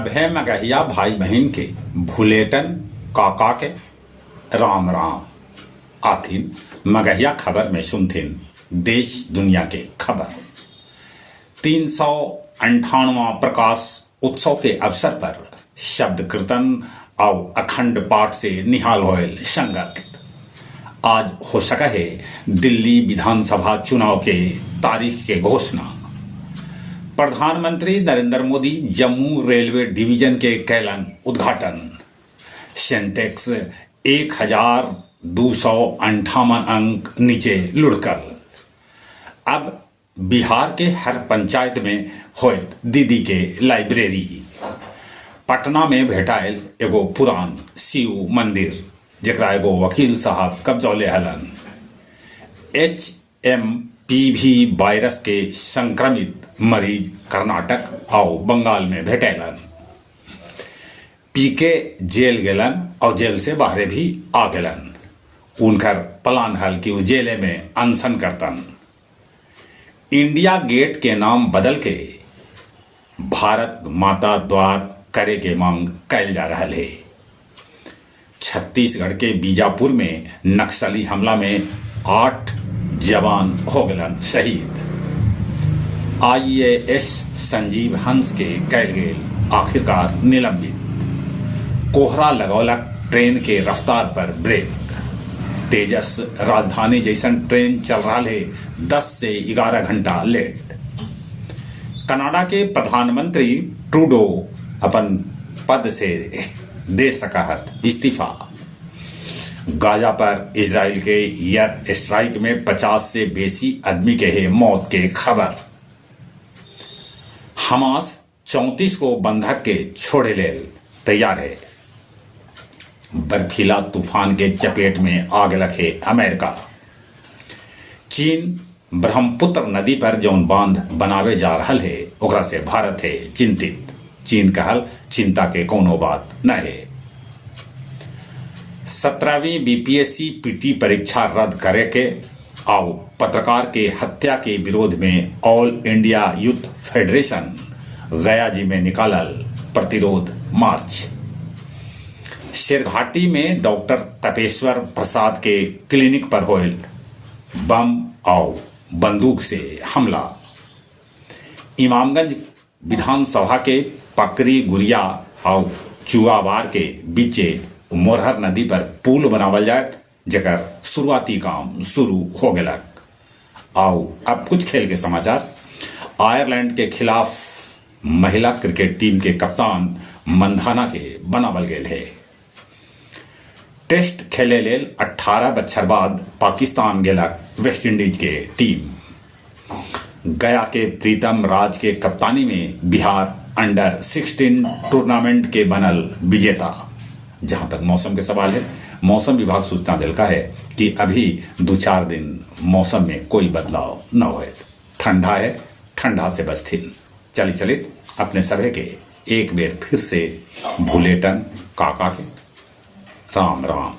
सभे मगहिया भाई बहिन के भुलेटन काका के राम राम। आथिन मगहिया खबर में सुनथिन देश दुनिया के खबर। 398वां प्रकाश उत्सव के अवसर पर शब्द कीर्तन आउ अखंड पाठ से निहाल होयल संगत। आज हो सके हे दिल्ली विधानसभा चुनाव के तारीख के घोषणा। प्रधानमंत्री नरेंद्र मोदी जम्मू रेलवे डिवीजन के कैलन उद्घाटन। सेंसेक्स 1258 अंक नीचे लुढ़कल। अब बिहार के हर पंचायत में होयत दीदी के लाइब्रेरी। पटना में भेटायल एगो पुरान शिव मंदिर, जेकरा एगो वकील साहब कब्जौले हलन। एचएमपीवी वायरस के संक्रमित मरीज कर्नाटक आउ बंगाल में भेटैलन। पीके जेल गेलन आउ जेल से बाहरे भी आ गेलन। उनकर प्लान हल कि ऊ जेले में अनशन करतन। इंडिया गेट के नाम बदल के भारत माता द्वार करे के मांग कैल जा रहल हे। छत्तीसगढ़ के बीजापुर में नक्सली हमला में 8 जवान हो गेलन शहीद। आईएएस संजीव हंस के कैल गेल आखिरकार निलंबित। कोहरा लगौलक ट्रेन के रफ्तार पर ब्रेक। तेजस राजधानी जैसन ट्रेन चल रहा है 10 से 11 घंटा लेट। कनाडा के प्रधानमंत्री ट्रूडो अपन पद से दे सकहत इस्तीफा। गाजा पर इजराइल के एयर स्ट्राइक में 50 से बेसी आदमी के है मौत के खबर। हमास 34 को बंधक के छोड़े लेल तैयार है। बर्फीला तूफान के चपेट में आ गलक है अमेरिका। चीन ब्रह्मपुत्र नदी पर जौन बांध बनावे जा रहल है ओकरा से भारत है चिंतित। चीन कहल चिंता के कोनो बात न है। 17वीं बीपीएससी पीटी परीक्षा रद्द करे के आउ पत्रकार के हत्या के विरोध में all India youth federation Gaya ji में निकालल प्रतिरोध मार्च। शेरघाटी में डॉक्टर तपेश्वर प्रसाद के क्लिनिक पर होयल बम और बंदूक से हमला। इमामगंज विधानसभा के पकरी गुरिया और चुआवार के बीचे मोरहर नदी पर पुल बनावल जायत, जेकर शुरुआती काम शुरू हो गेलक। आओ अब कुछ खेल के समाचार। आयरलैंड के खिलाफ महिला क्रिकेट टीम के कप्तान मंधाना के बनावल गेल है। टेस्ट खेले लेल 18 बच्छर बाद पाकिस्तान गेलक वेस्ट इंडीज के टीम। गया के प्रीतम राज के कप्तानी में बिहार अंडर 16 टूर्नामेंट के बनल विजेता। जहां तक मौसम के सवाल है, मौसम विभाग सूचना दिलका है कि अभी 2-4 दिन मौसम में कोई बदलाव न होए। ठंडा है, ठंडा से बचथिन। चली चलित अपने सभे के एक बेर फिर से भुलेटन काका के राम राम।